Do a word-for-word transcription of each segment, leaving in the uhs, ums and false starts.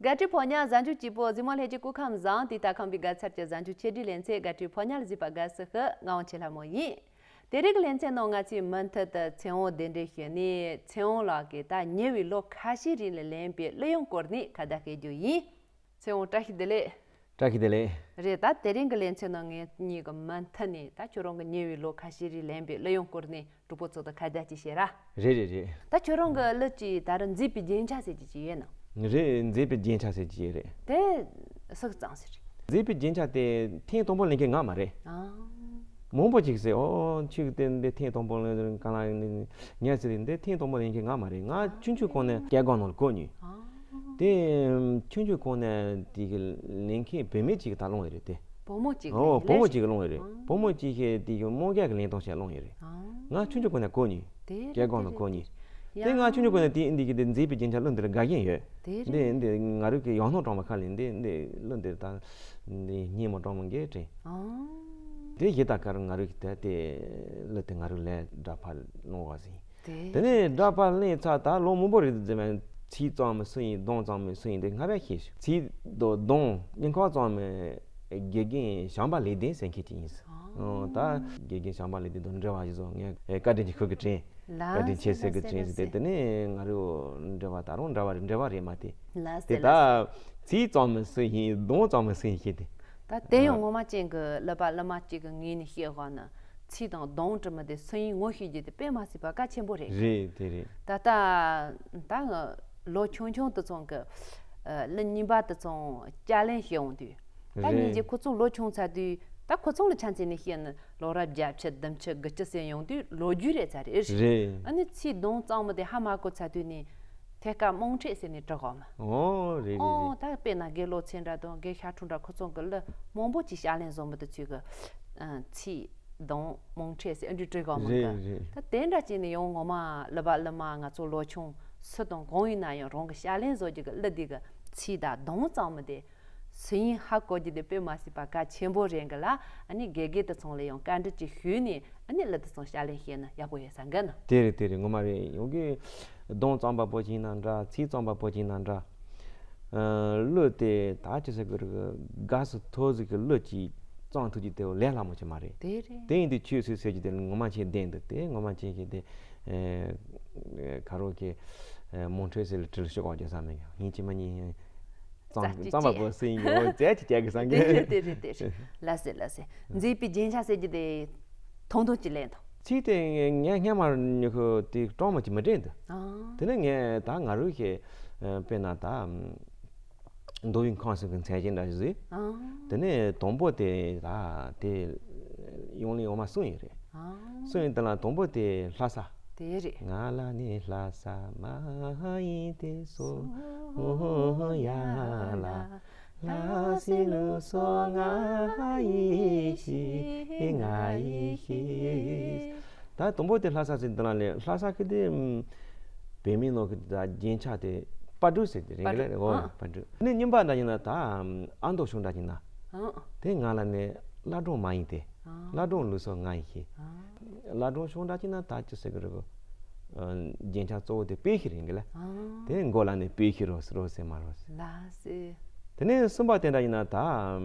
དགའ་སྤྲོའི་ཕོ་ཉ་གཟའ་མཇུག་སྐྱིད་པོ། གཟིགས་མོ་ལྷན་རྒྱས་སྐུ་ཁམས་བཟང་། དུས་ད་ཁམས་པའི་དགའ་ཚལ་གྱི་གཟའ་མཇུག་ཆེད་སྒྲིག་ལེ་ཚན་དགའ་སྤྲོའི་ཕོ་ཉར་གཟིགས་པ་དགའ་བསུ་ཞུ། ང་དབང་ཆེ་ལྷ་མོ་ཡིན། དེ་རིང་གི་ལེ་ཚན་ནང་ང་ཚོས་མུ་མཐུད་དུ་ཚེ་དབང་གདན་འདྲེན་ཞུས་ནས་ཚེ་དབང་ལགས་ཀྱིས་ད་ཉེ་བའི་ལོ་ཁ་ཤས་རིང་ལ་ལེན་པའི་གླུ་དབྱངས་སྐོར་ནས་ཁ་བརྡ་བྱེད་རྒྱུ་ཡིན། ཚེ་དབང་བཀྲ་ཤིས་བདེ་ལེགས། བཀྲ་ཤིས་བདེ་ལེགས། རེད། ད་དེ་རིང་གི་ལེ་ཚན་ནང་ངེད་གཉིས་ཀྱིས་མུ་མཐུད་ནས་ད་ཁྱོད་རང་གི་ཉེ་བའི་ལོ་ཁ་ཤས་རིང་ལེན་པའི་གླུ་དབྱངས་སྐོར་ནས་གྲོགས་པོ་ཚོ་དང་ཁ་བརྡ་ཅིག་བྱེད་ར། རེད་རེད་རེད། ད་ཁྱོད་རང་གི་གླུ་ཅིག་ད་རུང་མཛེས་པའི་རྒྱན་ཆ་ཟེར་གྱི་ཅིག་ཡོད་ན། རེད། མཛེས་པའི་རྒྱན་ཆ་ཟེར་གྱི་ཡོད་རེད། དེ་སུ་གཙང་ཟེར། མཛེས་པའི་རྒྱན་ཆ་དེ་ཐེངས་དང་པོ་ལེན་མཁན་ང་མ་རེད། ཨ། མང་པོ་ཅིག་ཟེར། ཨོ་ཁྱོད་དེ་འདི་ཐེངས་དང་པོ་ལེན་ག་ལ་ཉན་ཟེར། འདི་ཐེངས་དང་པོ་ལེན་མཁན་ང་མ་རེད། ང་ཆུང་ཆུང་གོང་ནས་སྐྱེ་སྒང་ནང་ལ་གོ་མྱོང་། ཨ། དེ་ཆུང་ཆུང་གོང་ནས་དེ་གི་ལེན་མཁན་བུད་མེད་ཅིག་ད་སློང་ཡོད་རེད་དེ། བུ་མོ་ཅིག་ཨོ་ལེན་བུ་མོ་ལེན་ཅིག་གིས་སློང་ཡོད་རེད། ཨ། བུ་མོ་ཅིག་གིས་དེ་གི་རྨོ་རྒྱག་གི་ལེན་སྟངས་བྱས་སློང་ཡོད་རེད། ཨ། ང་ཆུང་ཆུང་གོང་ནས་གོ་མྱོང་། དེ་རེད། སྐྱེ་སྒང་ནས་གོ་མྱོང་། དེ་ང་ཆུང་ཆུང་གོང་ནས་དེ་འདི་གི་དེ་མཛེས་པའི་རྒྱན་ཆ་གླུ་འདི་ལ་དགའ་ཞེན་ཡོད། དེ་རེད། འདི་འདི་ང་རང་གི་ཡང་སྣང་སྦྲང་མ་ཁ་ལས་འདི་འདི་གླུ་འདི་ད་འདི་སྙན་མོ་སྦྲང་མ་འགའ་དྲན། ཨ། དེ་ཡི་ད་ག་རང་ང་རང་གི་ད་དེ་གླུ་དེ་ང་རང་ལས་སྒྲ་ཕར་སློང་བ་ཟིན། དེ་དེ་ནས་སྒྲ་ཕར་ལེན་ཚར་ད་ལོ་མང་པོ་རེད་ཟེར་མ། ཚིག་གཙང་མ་སུ་ཡིན་གདངས་གཙང་མ་སུ་ཡིན་དེ་སྔ་བས་ཤེས་ཤག་ཚིག་དང་གདངས་སྙན་ཁག་གཙང་མ་དགེ་རྒན་བྱམས་པ་ལེགས་ལྡན་ཟེར་མཁན་ཅིག་ཡིན། ཨ། ཨོ་ད་དགེ་རྒན་བྱམས་པ་ལེགས་ལྡན་དང་འབྲེལ་བ་ཞིག་བཟོ། ངས་བཀའ་དྲིན་ཅིག་ཞུ་གི་དྲན། བཀའ་དྲིན་ཆེ་ཟེར་གི་དྲན་ཟེར་ཏེ། དེ་ནས་ང་རང་འབྲེལ་བ་ད་རུང་འདྲ་བ་རེད། འབྲེལ་བ་རེད་མ་དེ། ལགས་དེ་སེ་ད་ལགས། ཚིག་གཙང་མ་སུ་ཡིན་གདངས་གཙང་མ་སུ་ཡིན་ཤེས་ཏེ། ད་དེ་ཡང་ངོ་མ་ཅན་གྱི་གླུ་པ་གླུ་མ་ཅིག་གི་ངོས་ནས་བཤད་དགོས་ན། ཚིག་དང་གདངས་དྲི་མ་དེ་སུ་ཡིན་ངོ་ཤེས་རྒྱུ་དེ་དཔེ་མ་སྲིད་པ་གལ་ཆེན་པོ་རེད། རེད། དེ་རེད། ད་ལྟ་ད་ལོ་ཆུང་ཆུང་དེ་ཚོ་གི་གླུ་རྙིང་པ་དེ་ཚོ་བསྐྱར་ལེན་བྱེད་འོང་དུས། ད་སྙིང་རྗེ། རེད། ཁོ་ཚོ་ལོ་ཆུང་ཚར་དུས་ད་ཁོ་ཚོ་ལ་ཆ་མཚོན་ནས་བཤད་ན་ལོ་རབས་བརྒྱད་ཅུ་བདུན་ཅུ་དགུ་བཅུ་ཟེར་ཡོང་དུས་ལོ་རྒྱུས་རེད་ཚར་རེད། རེད། ཨ་ནི་ཚིག་གདངས་གཙང་མ་དེ་ཧ་མ་གོ་ཚར་དུས་ནས་ཐད་ཀར་དམངས་ཁྲོད་ཟེར་ནས་འབྲི་གོ་མ། ཨོ་རེད་རེད་ཨོ་རེད། ད་དཔེར་ན་དགེ་ལོ་ཚེ་འདྲ་དང་དགེ་ཤ་ཁྲུ་འདྲ་ཁོ་ཚོ་གི་གླུ་མང་པོ་ཅིག་བསྐྱར་ལེན་བཟོ་མི་དེ་ཚོས་གི་ཨ་ཚིག་གདངས་དམངས་ཁྲོད་ཟེར་ཨ་འདྲ་འབྲི་གོ་མ་གི། རེད་རེད། ད་དེ་འདྲ་བྱས་ནས་ཡང་ངོ་མ་གླུ་པ་གླུ་མ་ང་ཚོ་ལོ་ཆུང་སུ་དང་གང་ཡིན་ན་ཡང་རང་གི་བསྐྱར་ལེན་བཟོ་རྒྱུ་གི་གླུ་འདི་གི་ཚིག་དང་གདངས་གཙང་མ་དེ། སུ་ཡིན་ཧ་གོ་རྒྱུ་དེ་དཔེ་མ་སྲིད་པ་གལ་ཆེན་པོ་རེད་གི་ལ། ཨ་ནི་དགེ་རྒན་དེ་ཚོ་ལ་ཡང་བཀའ་འདྲི་ཅིག་ཞུས་ནས་ཨ་ནི་གླུ་དེ་ཚོ་བསྐྱར་ལེན་བྱས་ན་ཡག་པོ་ཡོད་ས་འགི་ན། དེ་རེད་དེ་རེད། ངོ་མ་རེད། ཡང་གི་གདངས་གཙང་པ་པོ་ཅིག་ཡིན་ན་འདྲ། ཚིག་གཙང་པ་པོ་ཅིག་ཡིན་ན་འདྲ། ཨ་གླུ་དེ་ད་ཅི་ཟེར་གི་རེད། དགའ་སུ་ཐོས་སུ་གི་གླུ་ཅིག་གཙང་ཐུབ་རྒྱུ་དེ་ལས་སླ་མོ་ཅིག་མ་རེད། དེ་རེད། དེ་ཡིན་དུས་ཁྱོད་སུས་ཟེར་རྒྱུ་དེ་ངོ་མ་ཁྱེད་བདེན་འདུག་དེ་ངོ་མ་ཁྱེད་ཁྱེད་དེ་ཨེ་ཁ་རོག་གི་ཨེ་དམངས་ཁྲོད་ཟེར་ལ་དྲིལ་ཤོག་གོ་རྒྱུ་བསམ་མེད་ཀྱང་ཡིན་གཅིག་མ་ཡིན། གཙང་རྩ་གཅིག་གཙང་བ་བྱས། པོ་སུ་ཡིན་གྱི་འོ་རྩལ་གཅིག་རྒྱག་གི་བསམ་གི། དེ་རེད་དེ་རེད་དེ་རེད། ལགས་སེ་ལགས་སེ། མཛེས་པའི་རྒྱན་ཆ་ཟེར་རྒྱུ་དེ་ཐུང་ཐུང་ཅིག་ལེན་དང་། ཚིག་དེ་ངས་སྔ་མར་ཉི་ཤུ་དེ་སྤྲང་མོ་ཅིག་མི་དྲན་འདུག་ཨང་། དེ་ནས་ངས་ད་ང་རང་གི་ཨ་དཔེར་ན་ད་མདོ་དབུས་ཁམས་གསུམ་གྱི་མཚན་ཅན་འདྲ་ཞིག་བཟོས། ཨང་། དེ་ནས་དང་པོ་དེ་ད་དེ་ཡོང་ལེ་ཡོང་མ་གསུང་ཡིན་རེད། ཨང་། སུ་ཡིན་དེ་ལ་དང་པོ་དེ་ལྷ་ས། དེ་རེད། ང་ལ་ནི་ལྷ་ས་མ་ཡིན་ཏེ་སོ་ཡ་ལ། ལྷ་སའི་ལུགས་སྲོལ་ང་ཡིས་ཤེས་ང་ཡིས་ཤེས། ད་དང་པོ་དེ་ལྷ་ས་ཟེར་འདི་ལ་ལས་ལྷ་ས་ཁི་དེ་བོད་མིའི་ནང་གི་ད་རྒྱན་ཆ་དེ་པ་ཏྲུ་ཟེར་དེ་རེད་གི་ལ་རེད། འོ་པ་ཏྲུ། ནི་རྙིང་པ་འདྲ་ཡིན་ན་ད་ཨ་མདོ་གཞུང་འདྲ་ཡིན་ན། ཨང་། དེ་ང་ལ་ནི་བླ་བྲང་མ་ཡིན་ཏེ། ཨང་། བླ་བྲང་ལུགས་སྲོལ་ང་ཡིས་ཤེས། ཨང་། བླ་བྲང་གཞུང་འདྲ་ཅིག་ན་ད་ཅི་ཟེར་གི་རེད་གོ། ཨ་རྒྱན་ཆ་གཙོ་བོ་དེ་དཔེ་ཤེས་རེད་གི་ལ། ཨང་། དེ་མགོ་ལ་ནི་དཔེ་ཤེས་རོ་རོ་ཟེར་མ་རོ་ཟེར། ལགས་སེ། དེ་ནས་གསུམ་པ་དེ་འདྲ་ཡིན་ན་ད་ཨམ་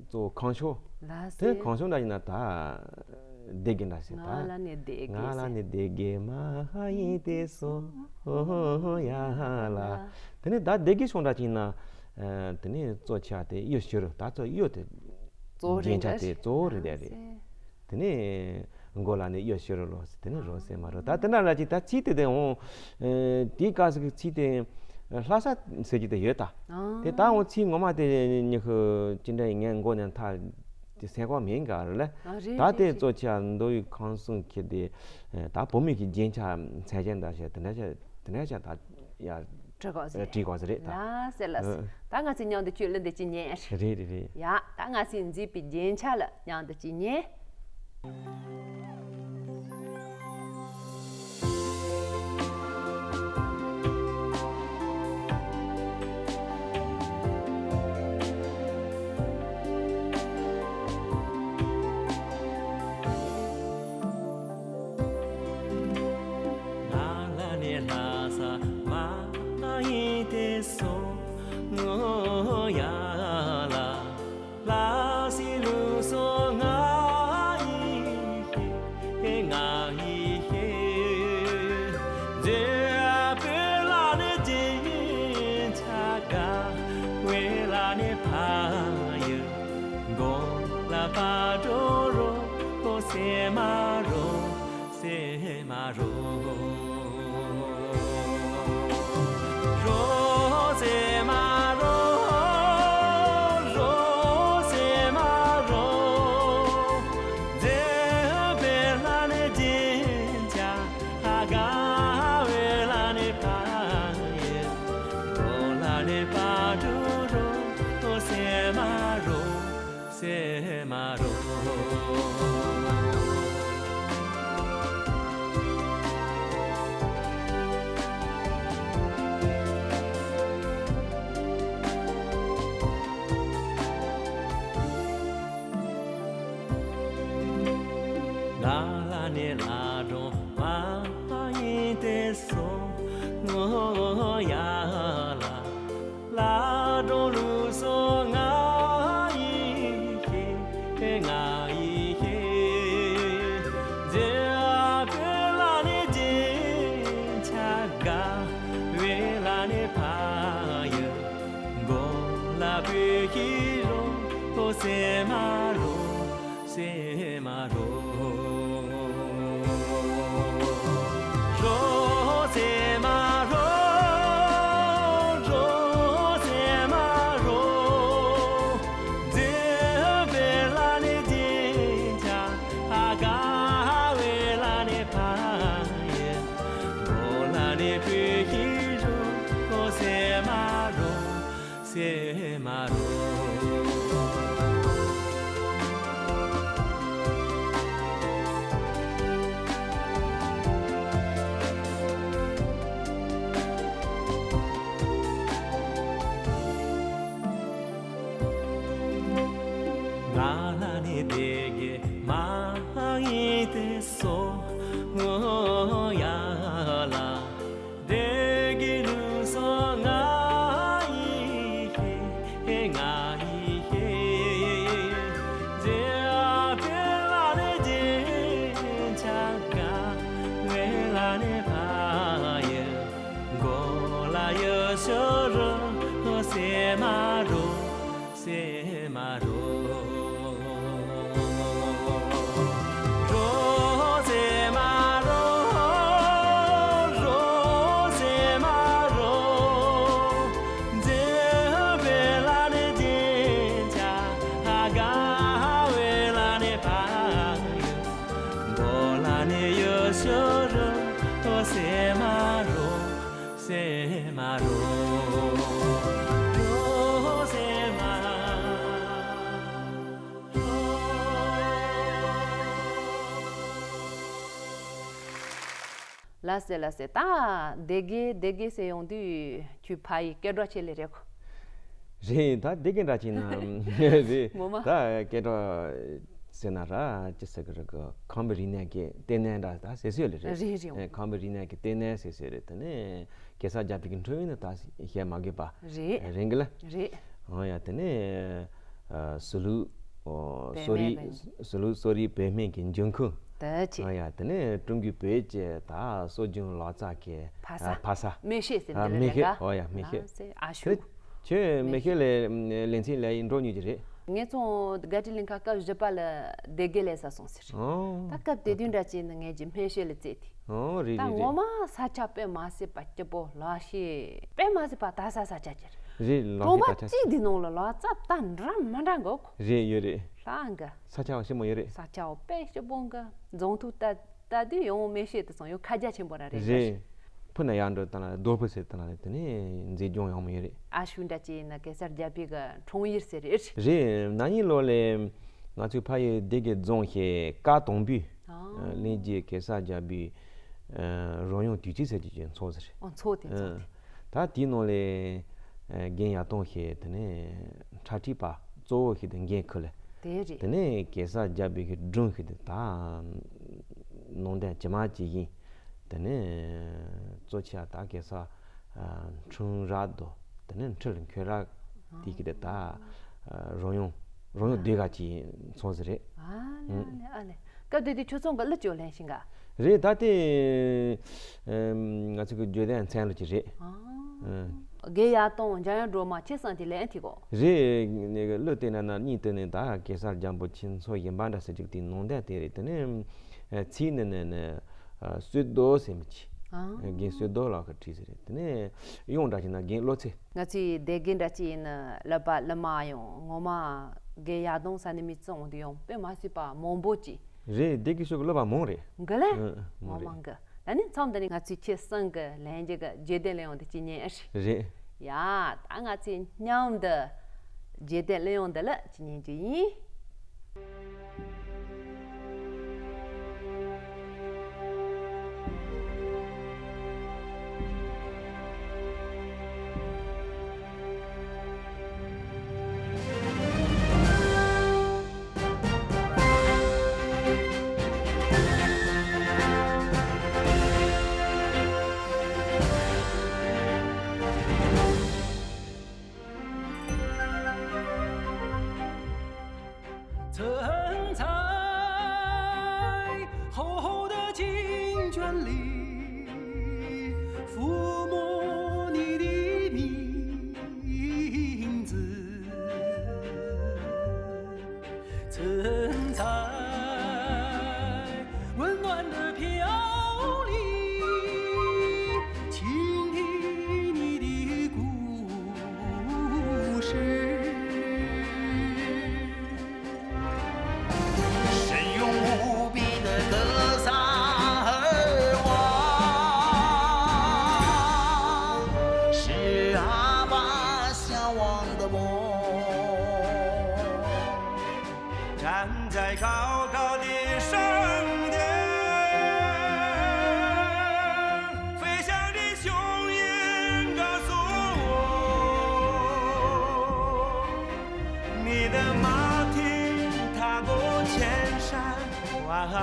གཙོ་བོ་ཁང་ཆུང་། ལགས་སེ། དེ་ཁང་ཆུང་འདྲ་ཡིན་ན་ད་སྡེ་དགེ་འདྲ་ཟེར་ད། ང་ལ་ནི་སྡེ་དགེ་ང་ལ་ཟེར། ནི་སྡེ་དགེ་མ་ཡིན་ཏེ་སོ་ཡ་ལ། དེ་ནས་ད་སྡེ་དགེ་གཞུང་འདྲ་ཅིག་ཡིན་ན། ཨ་དེ་ནས་གཙོ་ཆེ་བ་དེ་གཡུ་བྱུ་རུ། ད་གཙོ་གཡུ་དེ་གཙོ་བོ་རེད་རྒྱན་ཆ་དེ་གཙོ་བོ་རེད་དེ་རེད། དེ་ནས་མགོ་ལ་ནི་གཡུ་བྱུ་རུ་ལོ་ཟེར། དེ་ནས་རོ་ཟེར་མ་རོ། ད་དེ་འདྲ་ལ་ཅིག་ད་ཚིག་དེ་དེ་འོང་། ཨ་དེའི་སྐབས་སུ་གི་ཚིག་དེ་ལྷ་ས་ཟེར་གྱི་དེ་ཡོད་ད། ཨང་། དེ་ད་འོང་ཚིག་ངོ་མ་དེ་ཉི་ཤུ་ཅི་འདྲ་ཡིན་ངས་མགོ་ནས་མཐའ་དེ་སེམས་ཁོག་མིན་ག་རེ་ལ། ཨ་རེད་ད་རེད་དེ་རེད། གཙོ་ཆེ་མདོ་དབུས་ཁམས་གསུམ་ཁྱེར་ཏེ་ད་བོད་མི་གི་རྒྱན་ཆ་མཚན་ཅན་འདྲ་བྱས་དེ་འདྲ་བྱས་དེ་འདྲ་བྱས་ད་ཡ། བྲིས་དགོས་ཟེར། བྲིས་དགོས་ཟེར་རེད་ད། ལགས་སེ་ལགས་སེ། ཨ། ད་ང་ཚོས་མཉམ་དུ་ཁྱོད་གླུ་འདི་གཅིག་ཉན། རེད་རེད་རེད། ཡ་ད་ང་ཚོས་མཛེས་པའི་རྒྱན་ཆ་ལ་མཉམ་དུ་གཅིག་ཉན། ང་ལ་ནི་ལྷ་ས་མ་ཡིན་ཏེ་སོ། ཕ་ཡི་མགོ་ལ་བ་འགྲོ་རོ། ཨོ་སེ་མ་རོ། སེ་མ་རོ། རོ་སེ་མ་རོ། རོ་སེ་མ་རོ། མཛེས་པའི་ལ་ནི་སྦྱིན་བྱ། ཨ་དགའ་བའི་ལ་ནི་ཕ་ཡི། མགོ་ལ་ནི་བ་འགྲོ་རོ། ཨོ་སེ་མ་རོ། སེ་མ་རོ། ལ་ལ་ནི་ལ་སྒྲོ་མ་ཡིན་ཏེ་སོ། ངོ་ཡ་ལ། ལ་སྒྲོ་ལུགས་སོ་ང་ཡི་ཤེས། ང་ཡི་ཤེས། མཛེས་པའི་ལ་ནི་སྦྱིན་བྱ། དགའ་བའི་ལ་ནི་ཕ་ཡི། མགོ་ལ་བོད་ཤིང་རོ། ཨོ་སེ་མ་རོ། སེ་མ་རོ། རོ་སེ་མ་རོ། རོ་སེ་མ་རོ། མཛེས་པའི་ལ་ནི་སྦྱིན་བྱ། ཨ་དགའ་བའི་ལ་ནི་ཕ་ཡི། མགོ་ལ་ནི་བོད་ཤིང་རོ། ཨོ་སེ་མ་རོ། སེ་མ་རོ། ང་ལ་ནི་སྡེ་དགེ་མ་ཡིན་ཏེ་སོ། ངོ་ཡ་ལ། སྡེ་དགེ་ལུགས་སོ་ང་ཡི་ཤེས། ང་ཡི་ཤེས། མཛེས་པའི་ལ་ནི་སྦྱིན་བྱ། དགའ་བའི་ལ་ནི་ཕ་ཡི། མགོ་ལ་ཡ་ཤོ་རོ། སེ་མ་རོ། སེ་མ་རོ། རོ་སེ་མ་རོ། རོ་སེ་མ་རོ། མཛེས་པའི་ལ་ནི་སྦྱིན་བྱ། ཨ་དགའ་བའི་ལ་ནི་ཕ་ཡི། མགོ་ལ་ནི་ཡ་ཤོ་རོ། རོ་སེ་མ་རོ། སེ་མ་རོ། རོ་སེ་མ་རོ། ལགས་སེ་ལགས་སེ། ད་སྡེ་དགེ་སྡེ་དགེ་ཟེར་ཡོང་དུས་ཁྱོད་ཕ་ཡི་སྐད་གྲགས་ཆེ་ལེ་རེད་ཁོ། རེད། ད་སྡེ་དགེ་འདྲ་ཅིག་ན་རེད། ངོ་མ། ད་སྐད་གྲགས་ཟེར་ན་ར་ཅི་ཟེར་གི་རེད་གི། ཁམས་པའི་རིག་གནས་ཀྱི་ལྟེ་གནས་འདྲ་ད་ཟེར་སྲོལ་ལེ་རེད། རེད་རེད། ཨེ། ཁམས་པའི་རིག་གནས་ཀྱི་ལྟེ་གནས་ཟེར་སྲོལ་རེད། དེ་ནས་གེ་སར་རྒྱལ་པོའི་གི་འཁྲུངས་ཡུལ་ནི་ད་བཤད་མ་དགོས་པ་རེད། རེད་གི་ལ། རེད། འོ་ཡ། དེ་ནས་ཨ་ཟི་ལུག་ཨོ་བོད་གསོ་རིག་སྨན་གི། ཟི་ལུག་གསོ་རིག་བོད་སྨན་གྱི་འབྱུང་ཁུངས། དེ་ཆེ། འོ་ཡ། དེ་ནས་ཀྲུང་གོའི་བོད་ཀྱི་ད་གསོ་སྦྱོང་ལག་རྩལ་གྱི་ཕ་ས། ཨ་ཕ་ས། སྨན་ཤེད་ཟེར། ཨ་འདི་ལ་སྨན་ཤེད། རེད་ག། འོ་ཡ། སྨན་ཤེད། ལགས་སེ། ཨ་ཤུ། ཁྱོད་སྨན་ཤེད་ལ་ལེ་ཚན་ལ་ཡིན་འགྲོ་མྱོང་གི་རེད། ངས་ཚོང་སྒ་ཏི་གླིང་ཁ་སྐབས་བཞི་པ་ལ་སྡེ་དགེ་ལས་ས་སོང་ཟེར། ཨོ། ད་སྐབས་དེ་དུས་འདྲ་བྱས་ན་ངས་ཀྱི་སྨན་ཤེད་ལ་བཙལ་ཏེ། ཨོ་རེད་རེད་རེད། ད་ངོ་མ་ས་ཆ་དཔེ་མ་སྲིད་པ་སྐྱིད་པོ་ལག་ཤེས་དཔེ་མ་སྲིད་པ་ད་ས་ས་ཆ་ཁྱེར། རེད། ལག་གྲོང་པ་ཤེས་ད་ཆ་གཅིག་འདི་ནང་ལ་ལག་རྩལ་ད་འདྲ་མ་འདྲ་འགོ་ཁོ། རེད། ཡོད་རེད། ལྷ་འགའ། ས་ཆ་བ་ཞིམ་མོ་ཡོད་རེད། ས་ཆ་བ་དཔེ་སྐྱིད་པོ་འགའ་རྫོང་ཐུག་ད། ད་དུས་ཡོང་སྨན་ཤེད་དུ་སོང་ཡོང་ཁ་རྒྱ་ཆེན་པོ་ར་རེད། རེད། ཕུ་ན་ཡར་འགྲོ་དང་ལ་རྡོ་ཕུ་ཟེར་དང་ལ་དེ་ནས་མཛེས་ལྗོངས་ཡོང་མི་ཡོད་རེད། ཨ་ཤུ་འདྲ་ཅིག་ན་གེ་སར་རྒྱལ་པོའི་གི་འཁྲུངས་ཡུལ་ཟེར་རེད། རེད། ན་ནིང་ལོ་ལས་ང་ཚོའི་ཕ་ཡུལ་སྡེ་དགེ་རྫོང་ཞེས་བཀའ་དང་པོའི་ཨ་གླིང་རྗེ་གེ་སར་རྒྱལ་པོའི་རོལ་དབྱངས་དུས་ཆེན་ཟེར་གྱི་ཅིག་འཚོགས་ཟེར། ཨོ་འཚོགས་ཏེ་འཚོགས་ཏེ། ད་དེའི་ནང་ལས་རྒན་ཡར་ཐོན་ཞེས་དེ་ནས་ཁྲ་ཁྲིད་པ་གཙོ་བོ་ཞིག་དང་འགན་ཁུར་ལས། དེ་རེད། དེ་ནས་གེ་སར་རྒྱལ་པོའི་གི་སྒྲུང་ཞིག་དེ་ད་ནང་དོན་ཇི་མ་ཇི་བཞིན། དེ་ནས་གཙོ་ཆེ་བ་ད་གེ་སར་འཁྲུངས་རབས་དང་དེ་ནས་འཁྲུངས་ལ་འཁོད་རབས་དེ་གི་དེ་ད་རོལ་དབྱངས་རོལ་དབྱངས་ཟློས་གར་གྱི་ཚོགས་ཟིག་རེད། ཨ་ལེ་ཨ་ལེ་ཨ་ལེ། སྐབས་དེ་དུས་ཁྱོད་ཚོ་གི་གླུ་ཅོ་ལེན་ཞིང་ག། རེད། ད་དེ་ང་ཚོ་གི་བརྗོད་ལྡན་མཚན་གླུ་ཅིག་རེད། ཨ། དགེ་ཡར་དོང་འཇམ་དབྱངས་སྒྲོལ་མ་ཁྱེད་གསུམ་དེ་ལེན་ཐིག་གོ། རེད། ནས་གླུ་དེ་ན་ན་གཉིས་དེ་ནས་ད་གེ་སར་རྒྱལ་པོ་ཁྱེད་མཚོ་ཡིན་པ་འདྲ་ཟེར་ཅིག་དེ་ནང་བསྟན་དེ་རེད། དེ་ནས་ཚིག་ནི་ནི་ནི་གསོལ་རྡོ་ཟེར་མི་ཅི། ཨ། རྒན་གསོལ་རྡོ་ལགས་ཀྱིས་བྲིས་ཟེར་རེད། དེ་ནས་གཡང་འདྲ་ཅིག་ན་རྒན་བློ་ཚེ། ང་ཚོའི་སྡེ་དགེ་འདྲ་ཅིག་ཡིན་ན་ཀླུ་པ་ཀླུ་མ་ཡང་ངོ་མ་དགེ་ཡར་དོང་ས་ནས་མི་བཙོང་དེ་ཡང་དཔེ་མ་སྲིད་པ་མང་པོ་ཅིག་རེད། སྡེ་དགེ་ཤོད་ཀྱི་ཀླུ་པ་མང་རེད། འགི་ལེ། ཨ། ཨ། མང་མང་རེད། མང་གི། ད་ནི་མཚམས་འདི་ནས་ང་ཚོས་ཁྱེད་གསུམ་གི་ལྷན་རྒྱས་ཀྱི་རྗེས་དྲན་གླུ་དབྱངས་འདི་གཅིག་ཉན་ཨེ་ཧྲི། རེད། ཡ། ད་ང་ཚོས་མཉམ་དུ་རྗེས་དྲན་གླུ་དབྱངས་འདི་ལ་གཅིག་ཉན་རྒྱུ་ཡིན། 曾在厚厚的经卷里 抚摸你的名字，曾在温暖的飘零里，倾听你的故事。 神勇无比的格萨尔王，是阿爸向往的梦。站在高高的山顶，飞翔的雄鹰告诉我， 你的马蹄踏过千山万河，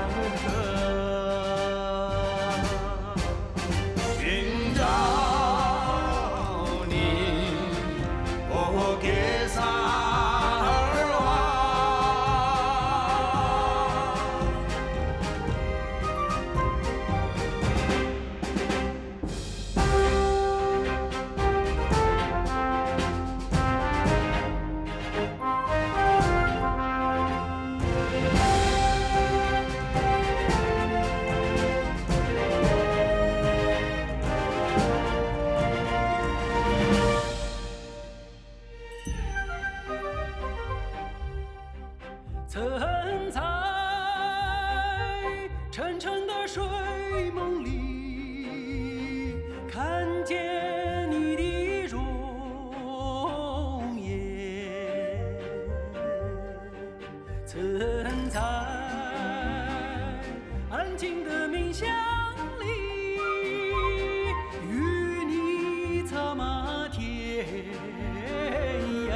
寻找你，哦，格萨尔王。曾在沉沉的睡梦里，看见你的容颜。 曾在安静的冥想里，与你策马天涯。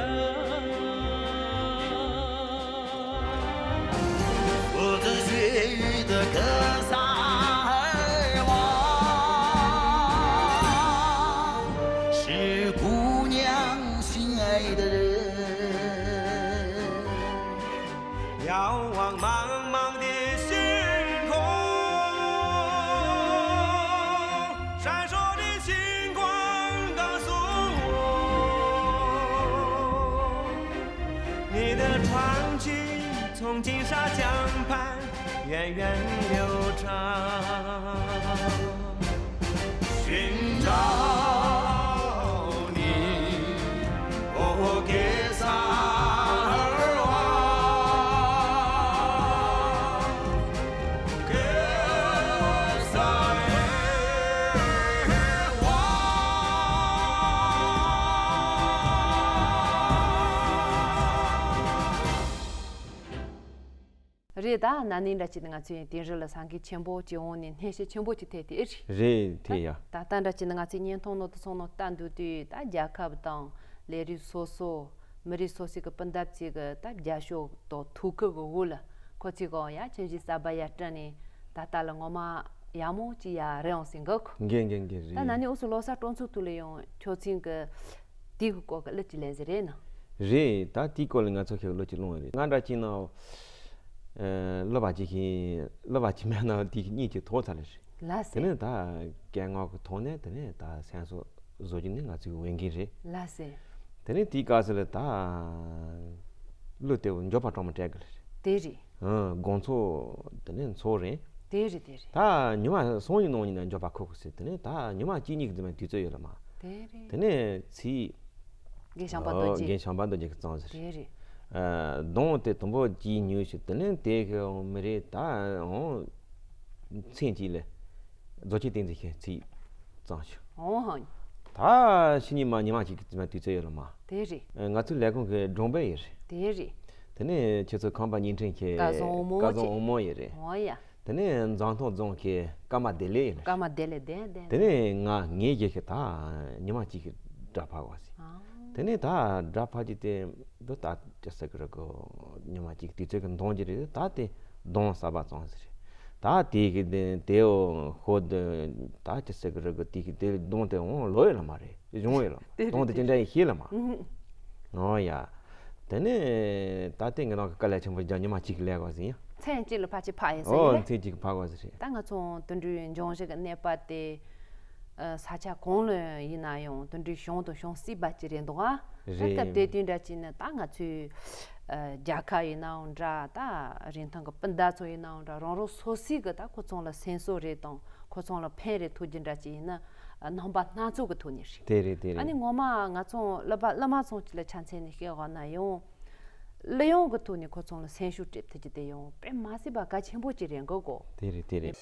我的绝育的格萨尔王，是姑娘心爱的人。 遥望茫茫的星空，闪烁的星光告诉我，你的传奇从金沙江畔源远流长。 寻找你，哦，格萨尔王，格萨尔王。 རེད། ད་ན་ནིང་འདྲ་བྱས་ན་ང་ཚོའི་དེང་རབས་ལ་སེམས་འགུལ་ཆེན་པོ་ཅིག་འོང་ནས་སྣེ་ཤན་ཆེན་པོ་ཅིག་ཐེབས་ཏེ་ཨེ་རེད། རེད། ཐེབས་ཡ། ད་ལྟ་འདྲ་བྱས་ན་ང་ཚོའི་བརྙན་ཐུང་ནང་དུ་སོང་ནང་ལྟ་འདུག་དུས། ད་རྒྱལ་ཁབ་དང་ལས་རིགས་སོ་སོ། མི་རིགས་སོ་སོའི་གི་སྤུན་ཟླ་བཅས་ཀྱི་ད་རྒྱབ་སྐྱོར་དང་ཐུགས་ཁུར་གྱི་འོག་ལ་ཁོ་ཚོས་གང་ཡ་ཁྱིམ་གཞིས་གསར་པ་ཡར་བསྐྲུན་ནས་ད་ལྟ་ལ་ངོ་མ་ཡག་མོ་ཅིག་ཡར་རེད་འོང་ཟེར་གི་ཁོ། འགན་འགན་འགན་རེད། ད་ན་ནིང་འུ་ཚོ་ལོ་གསར་སྤྲོ་ཚོགས་དུས་ལ་ཡང་ཁྱོད་ཚོའི་གི་དེའི་གི་སྐོར་གྱི་གླུ་ཅིག་ལེན་ཟེར་རེད་ན། རེད། ད་དེའི་སྐོར་ལ་ང་ཚོ་ཁྱེད་གླུ་ཅིག་བླངས་ཡོད་རེད། ང་འདྲ་ཅིག་ན། ཨ། གླུ་བ་ཅིག་གིས་གླུ་བ་ཅིག་མེད་ན་དེ་གཉིས་ཀྱི་ཐོག་ཚ་ལ་རེད། ལ་དེ་ཟེར། ནས་ད་སྐད་ངག་གི་ཐོག་ནས་དེ་ནས་ད་སེམས་གསོ་ བཟོ་རྒྱུ་ནི་ང་ཚོའི་འོས་འགན་རེད། ལགས་སེ། དེ་ནས་དེའི་སྐབས་སུ་ལ་ད་གླུ་དེ་འོ་འབྱོར་པ་གྲངས་མང་སྤྲད་གི་རེད། དེ་རེད། ཨང་། དགོང་ཚོགས་དེ་ནས་ཚོགས་རེད། དེ་རེད་དེ་རེད། ད་ཉི་མ་གསུམ་གྱི་ནང་ཉིད་ནས་འབྱོར་པ་ཁུར་དགོས་ཟེར། དེ་ནས་ད་ཉི་མ་གཅིག་གཉིས་ཀྱི་རྫུན་མའི་དུས་ཚོད་ཡོད་ལ་མ། དེ་རེད། དེ་ནས་ཚིག་རྒན་བྱམས་པ་རྡོ་རྗེ། རྒན་བྱམས་པ་རྡོ་རྗེ་གིས་བརྩམས་ཟེར། དེ་རེད། ཨ། གདངས་དེ་དང་པོ་གཅིག་ཉོས་ཤིག། དེ་ནས་དེ་གི་མི་རེད་ད། འོང་། མཚན་གཅིག་ལ་རྫོགས་ཆེན་བསྟན་འཛིན་ཞེས་ཚིག་བརྩམས་ཤིག། འོང་ཧང་། ད་ཕྱི་ཉིན་མ་ཉི་མ་གཅིག་གི་རྫུན་མའི་དུས་ཚོད་ཡོད་ལ་མ། དེ་རེད། ཨ། ང་ཚོའི་ལས་ཁུངས་ཀྱི་སྒྲུང་དཔེ་ཡོད་རེད། དེ་རེད། དེ་ནས་ཁྱེད་ཚོ་ཁམས་པ་བརྙན་འཕྲིན་གྱི་སྐལ་བཟང་དབང་མོ། སྐལ་བཟང་དབང་མོ་ཡོད་རེད། འོ་ཡ། དེ་ནས་འཛམ་ཐང་རྫོང་གི་ཀརྨ་བདེ་ལེགས་ཡིན། ཀརྨ་བདེ་ལེགས་བདེན་བདེན། དེ་ནས་ང་ངའི་རྗེས་ཤིག་ད་ཉི་མ་གཅིག་གི་སྒྲ་ཕབ་པ་ཟིན། ཨང་། དེ་ནས་ད་སྒྲ་ཕབ་ཀྱི་དེ་འདི་ད་ཅི་ཟེར་གི་རེད་གོ། ཉི་མ་གཅིག་དུས་ཚོད་ཀྱི་འདང་གི་རེད། ད་དེ་གདངས་གསར་པ་བརྩམས་ཟིན་རེད། ད་དེ་གི་དེ་དེའོ་ཧོ་དེ་ད་ཅི་ཟེར་གི་རེད་གོ། དེ་གི་དེ་གདངས་དེ་འོང་ལོ་ཡོད་ལ་མ་རེད། གཞུང་ཡོད་ལ་མ། དེ་རེད། གདངས་དེ་ཅི་འདྲ་ཡིན་ཤེས་ལ་མ། ཨང་། འོ་ཡ། དེ་ནས་ད་ལྟའི་ངེད་རང་གི་དཀའ་ལས་ཆེན་པོ་རྒྱག་ཉི་མ་གཅིག་ལས་དགོས་ཟིན་ཡ། མཚན་གཅིག་ལ་ཕལ་ཆེར་ཕབ་ཡིན་ཟེར། ཨོ་ཡིན་ལ། མཚན་གཅིག་ཕབ་དགོས་ཟིན་རེད། ད་ང་ཚོ་དེ་འདྲའི་འབྱུང་བཞི་གི་གནས་པ་དེ། ཨ། ས་ཆ་གང་ལ་ཡིན་ན་ཡང་དེ་འདྲའི་བྱུང་དང་བྱུང་སྲིད་པ་ཅིག་རེད་འདུག་ཨ། རེད། ད་སྐབས་དེ་དུས་འདྲ་ཅིག་ནི་ད་ང་ཚོའི། ཨ། རྒྱལ་ཁབ་ཡིན་ནའང་འདྲ། ད་རིན་ཐང་གི་སྤུན་ཟླ་ཚོ་ཡིན་ནའང་འདྲ། རང་རང་སོ་སོའི་གི་ད་ཁོ་ཚོ་ལ་སེམས་གསོ་རེ་དང་ཁོ་ཚོ་ལ་ཕན་རེ་ཐོགས་རྒྱུ་འདྲ་ཅིག་ཡིན་ན། རྣམ་པ་སྣ་ཚོགས་ཀྱི་ཐོག་ནས་རེད། དེ་རེད་དེ་རེད། ཨ་ནི་ངོ་མ་ང་ཚོ་གླུ་པ་གླུ་མ་ཚོ་ཅིག་ལ་ཆ་མཚོན་ནས་བཤད་དགོས་ན་ཡང་། གླུ་དབྱངས་ཀྱི་ཐོག་ནས་ཁོ་ཚོ་ལ་སེམས་ཤུགས་སྤྲད་ཐུབ་རྒྱུ་དེ་ཡང་དཔེ་མ་སྲིད་པ་གལ་ཆེན་པོ་ཅིག་རེད་འགོ་གོ། དེ་རེད་དེ་རེད།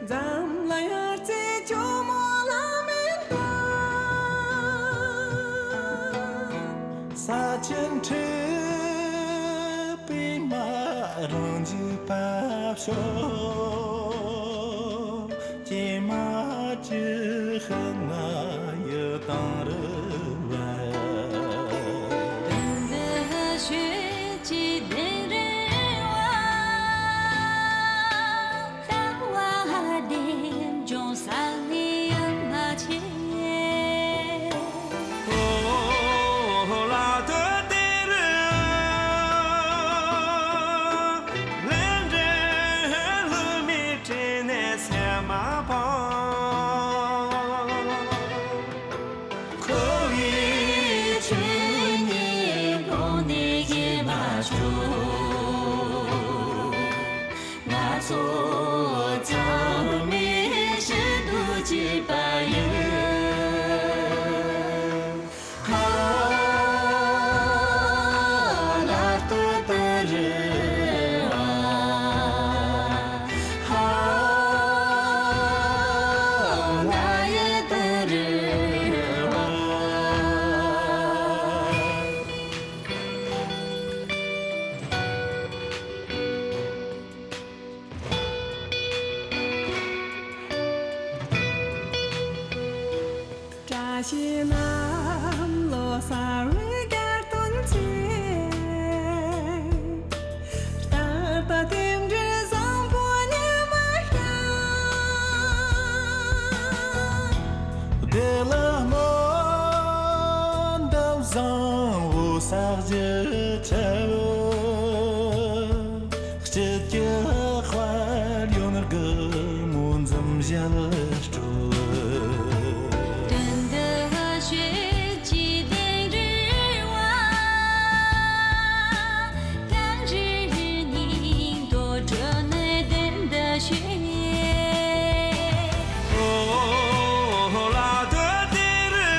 འཛམ་གླིང་ཡར་ཚེ་ཇོ་མོ་ལ་མེ་ཏོག་ས་ཆེན་ཁྲི་པའི་མ་རང་རྒྱུད་པ་ཤོག་ཀྱེ་མ་ཅི་ཧི་ང་ཡི་དང་རི་བ། དུན་དུ་ཤོད་ཀྱི་དིང་རི་བ། ལྟ་བ་བདེ་འབྱུང་ས་ནི་ཡང་མ་ཆེ། ཨོ་ལ་དོ་དེ་རུ། ལན་འདྲེན་ལུ་མི་དྲན་ནས་སེམས་མ་ཕམ། འཁོར་བའི་ཆོས་ཉིད་སྒོམ་ནས་ཞེན་པ་སྐྱོ། ང་ཚོ་ཚང་མས་ཕྱི་དུ་སྐྱེས་པ་ཡིན། བཀྲ་ཤིས་གནམ་ལོ་གསར་བའི་གྱ་སྟོན་ཚེ། ལྟར་ལྟ་རྟེན་འབྲེལ་བཟང་པོ་ཉི་མ་ཤར། བདེ་ལ་སྨོན་འདབ་བཟང་བོ་ས་གཞི་ཆེ། སྐྱིད་ཀྱི་དཔལ་ཡོན་དགུ་མོ་འཛུམ་ཞལ་སྤྲོ། དུན་དུ་ཤོད་ཀྱི་དིང་རི་བ། ལྷ་རིའི་སྙིང་དུ་སྤྲོ་ནས་དུན་དུ་ཤོད། ཨོ་ལ་དོ་དེ་རུ།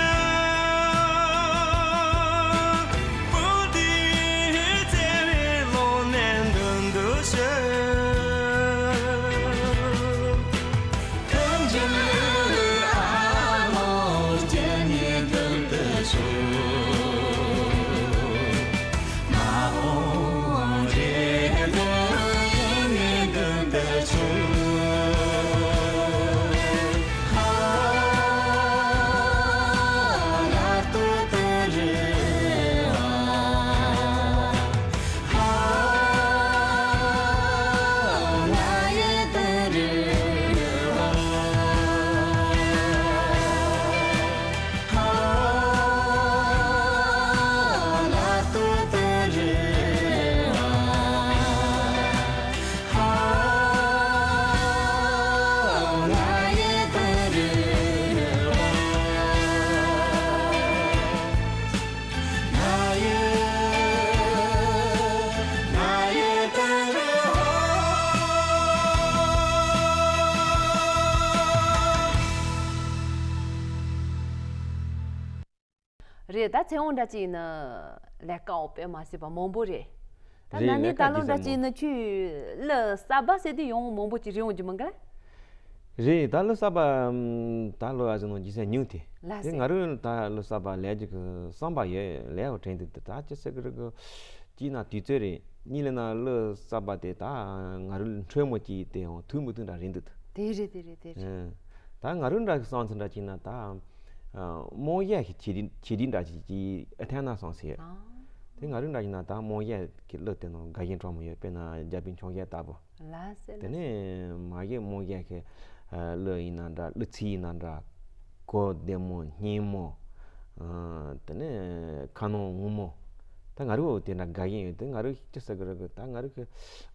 རེད། ད་ཚེ་དབང་འདྲ་ཅིག་ཡིན་ན་ལས་ཀ་འོ་དཔེ་མ་སྲིད་པ་མང་པོ་རེད། ད་རེད། ན་ནིང་ལས་ཀ་ད་ལོ་འདྲ་ཅིག་ཡིན་ན་ཁྱོད་གླུ་གསར་པ་ཟེར་དུས་ཡོང་མང་པོ་ཅིག་རེད་འོང་རྒྱུ་མིན་ག་ལ། རེད། ད་གླུ་གསར་པ་ད་ལོ་ཨ་ཟི་ནང་རྒྱུ་ས་ཉུང་དེ། ལ་དེ་ང་རོས་ད་གླུ་གསར་པ་ལས་རྒྱུ་གི་བསམ་པ་ཡོད། ལས་འོ་དྲན་དུས་ད་ཅི་ཟེར་གི་རེད་གི། གཅིག་ན་དུས་ཚོད་རེད། གཉིས་ལ་ན་གླུ་གསར་པ་དེ་ད་ང་རོས་འཕྲོད་མོ་ཅིག་དེ་ཡང་མཐུན་མི་མཐུན་འདྲ་རེད་འདུག་དེ་རེད། དེ་རེད། དེ་རེད། ཨ། ད་ང་རོས་འདྲ་གི་བསམ་ཚུལ་འདྲ་ཅིག་ན་ད། ཨ། རྨང་གཞི་ཞིག་ཆེ་འདི་ཆེ་འདི་འདྲ་ཅིག་ཅིག་ཨ་ཐན་ན་སོང་ཟེར། ཨ། དེ་ང་རོས་འདྲ་ཅིག་ན་ད་རྨང་གཞི་གི་གླུ་དེ་ནང་དགའ་ཞེན་གྲོགས་མོ་ཡོད། དཔེར་ན་རྒྱ་བོད་འཕྱོངས་རྒྱས་ལྟ་བུ། ལ་སེ་དེ་ལ་ནས་སེ། མ་གཞི་རྨང་གཞི་གི་གླུ་ཡིན་ན་འདྲ། གླུ་ཚིག་ཡིན་ན་འདྲ། གོ་བདེ་མོ་སྙན་མོ། ཨ། དེ་ནས་ཁ་ནང་འོང་མོ། ད་ང་རོས་དེ་འདྲ་དགའ་ཞེན་ཡོད། དེ་ང་རོས་ཅི་ཟེར་གི་རེད་གི། ད་ང་རོས་གི་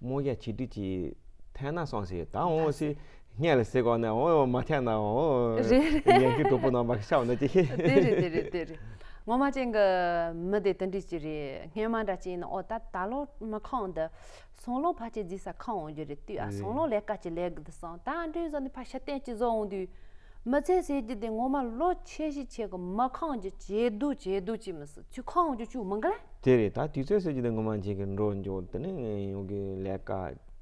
རྨང་གཞི་ཆེ་འདི་ཅིག་ཐན་ན་སོང་ཟེར། ད་འོང་ཟེར། སྔས་ལ་ཟེར་གོ་ནས་འོ་མ་ཐན་ན་འོ། རེད། ཉན་གི་གྲོགས་པོ་རྣམ་པ་ཤའོ་ན་ཅི། དེ་རེད། དེ་རེད། དེ་རེད། ངོ་མ་ཅན་གི་མི་དེ་དེ་འདྲ་ཅིག་རེད། སྔས་མ་འདྲ་ཅིག་ཡིན་ན་འོ་ད་ད་ལོ་མི་ཁོམ་འདི། སང་ལོ་ཕལ་ཆེར་རྫིས་ས་ཁོམ་འོང་རྒྱུ་རེད། དུས་ཨ་སང་ལོ་ལས་ཀ་ཅིག་ལས་གི་འདུག་སང་ད་འདྲ་ཟོ་ནི་ཕ་ཤ་སྟན་ཅིག་བཟོ་འོང་དུས། མི་ཚེ་ཟེར་རྒྱུ་དེ་ངོ་མ་ལོ་ཆེ་ཞིག་ཆེ་གི་མི་ཁོམ་རྒྱུ་ཇེ་སྡུག་ཇེ་སྡུག་ཅིག་མི་སྲིད། ཁྱོད་ཁོམ་འོང་རྒྱུ་ཅུ་མི་འགལ། དེ་རེད། ད་དུས་ཚོད་ཟེར་རྒྱུ་དེ་ངོ་མ་ཅན་གི་འགྲོ་འགྱོ། དེ་ནས་ཡོང་གི་ལས་ཀ་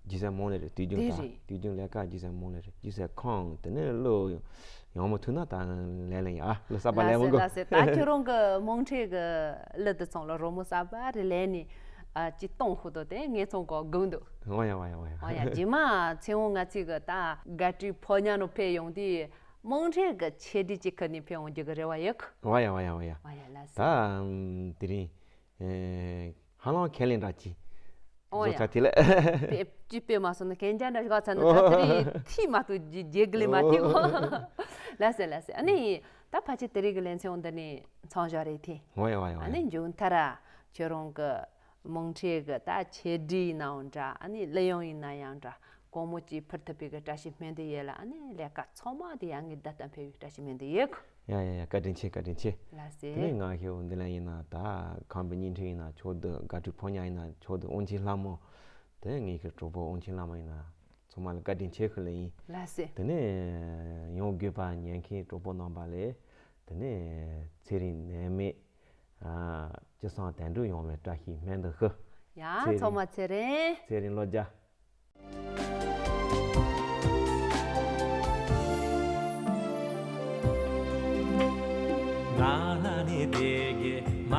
རྒྱུ་ས་མང་ལེ་རེད། དུས་རྒྱུན་དེ་ད་རེད། དུས་རྒྱུན་ལས་ཀ་རྒྱུ་ས་མང་ལེ་རེད། རྒྱུ་ས་ཁོམ་དེ་ནས་གླུ་ཡང་མོ་ཐུག་ན་ད་ལས་ལེ་ཡ་གླུ་གསར་པ་ལས་ལ་མོ་སེ་གོ། ལ་སེ། ད་ཁྱོད་རང་གི་དམངས་ཁྲོད་གི་གླུ་དེ་ཚང་ལ་རོལ་མོ་གསར་པ་རེ་ལས་ནས་ཨ་ཅི་གཏོང་ཤོག་དོ། དེ་ངས་ཚང་གོ་དགོངས་འདུག་འོ་ཡ་འོ་ཡ་འོ་ཡ། འོ་ཡ། རྗེས་མ་ཚེ་དབང་ང་ཚོས་གི་ད་དགའ་སྤྲོའི་ཕོ་ཉ་ནང་ཕེབས་ཡོང་དུས་དམངས་ཁྲོད་གི་ཆེ་འབྲིང་ཅིག་ཁུར་ནས་ཕེབས་འོང་རྒྱུ་གི་རེ་བ་ཡོད་གི། འོ་ཡ་འོ་ཡ་འོ་ཡ། འོ་ཡ། ལ་སེ། ད་དེ་རིང་། ཨེ། ཧ་ལམ་ཁས་ལེན་འདྲ་ཅིག་བཟོ་ཨོ་ཡ། ཚར་དེ་ལ། དཔེ་ཅི་དཔེ་མ་སོང་ན་གན་རྒྱ་འདྲ་ཞིག་ཚར་ན་ད་དེ་རིང་ཐིག་མ་ཐུག་རྗེ་རྗེ་གི་ལས་མ་ཐིག་གོ། ལ་སེ་ལ་སེ། ཨ་ནི་ད་ཕལ་ཆེར་དེ་རིང་གི་ལེ་ཚན་འོ་འདི་ནས་མཚམས་བཞག་རེད་དེ། ཨོ་ཡ་ཨོ་ཡ་ཨོ་ཨ་ཡ། ནི་མཇུག་མཐར་ཁྱོད་རང་གི་དམངས་ཁྲོད་གི་ད་ཆེ་འབྲིང་ཡིན་ནའང་འདྲ། ཨ་ནི་གླུ་དབྱངས་ཡིན་ན་ཡང་འདྲ། གོང་མོ་ཅིག་ཕུལ་ཐུབ་པའི་གི་བཀྲ་ཤིས་སྨོན་འདུན་ཡོད་ལ། ཨ་ནི་ལས་ཀ་ཚང་མ་དེ་ཡང་ངའི་བདག་ཏུ་ཕེབས་པའི་བཀྲ་ཤིས་སྨོན་འདུན་ཡོད་གི། ཡ་ཡ་ཡ། བཀའ་དྲིན་ཆེ། བཀའ་དྲིན་ཆེ། ལ་སེ། དེ་ནས་ང་ཤེའུ་འདི་ལ་ཡིན་ན་ད་ཁམས་པའི་བརྙན་འཕྲིན་ཡིན་ན་ཆོག་འདུག་དགའ་སྤྲོའི་ཕོ་ཉ་ཡིན་ན་ཆོག་འདུག་དབང་ཆེན་ལྷ་མོ། དེ་ངེད་ཀྱི་གྲོགས་པོ་དབང་ཆེན་ལྷ་མོ་ཡིན་ན་ཚང་མ་ལ་བཀའ་དྲིན་ཆེ་ཞུ་ལེ་ཡིན། ལ་སེ། དེ་ནས་ཡང་དགོས་པ་ཉན་མཁན་གྲོགས་པོ་རྣམ་པ་ལ་དེ་ནས་ཚེ་རིང་ནད་མེད། ཨ། ཅི་སང་དལ་འགྲོ་ཡོང་བའི་བཀྲ་ཤིས་སྨོན་འདུན་ཞུ། ཡ། ཚེ་ཚང་མ་རིང་། ཚེ་རིང་། ཚེ་རིང་ལོ་བརྒྱ། ང་ལ་ནི་དེ་གི་མ་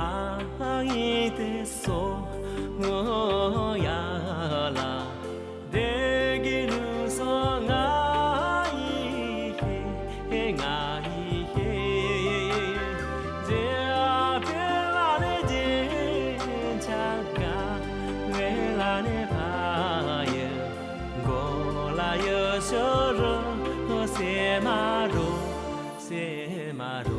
ཡིན་ཏེ་སོ་ངོ་ཡ་ལ། དེ་གི་ལུས་སོ་ང་ཡི་ཧེ་ང་ཡི་ཧེ། རྗེ་ཨ་ཕེ་ལ་ནི་རྗེ་ཆ་ག་ངེ་ལ་ནི་ཕ་ཡི། གོ་ལ་ཡོད་ཤོ་རོ་སེ་མ་རོ་སེ་མ་རོ།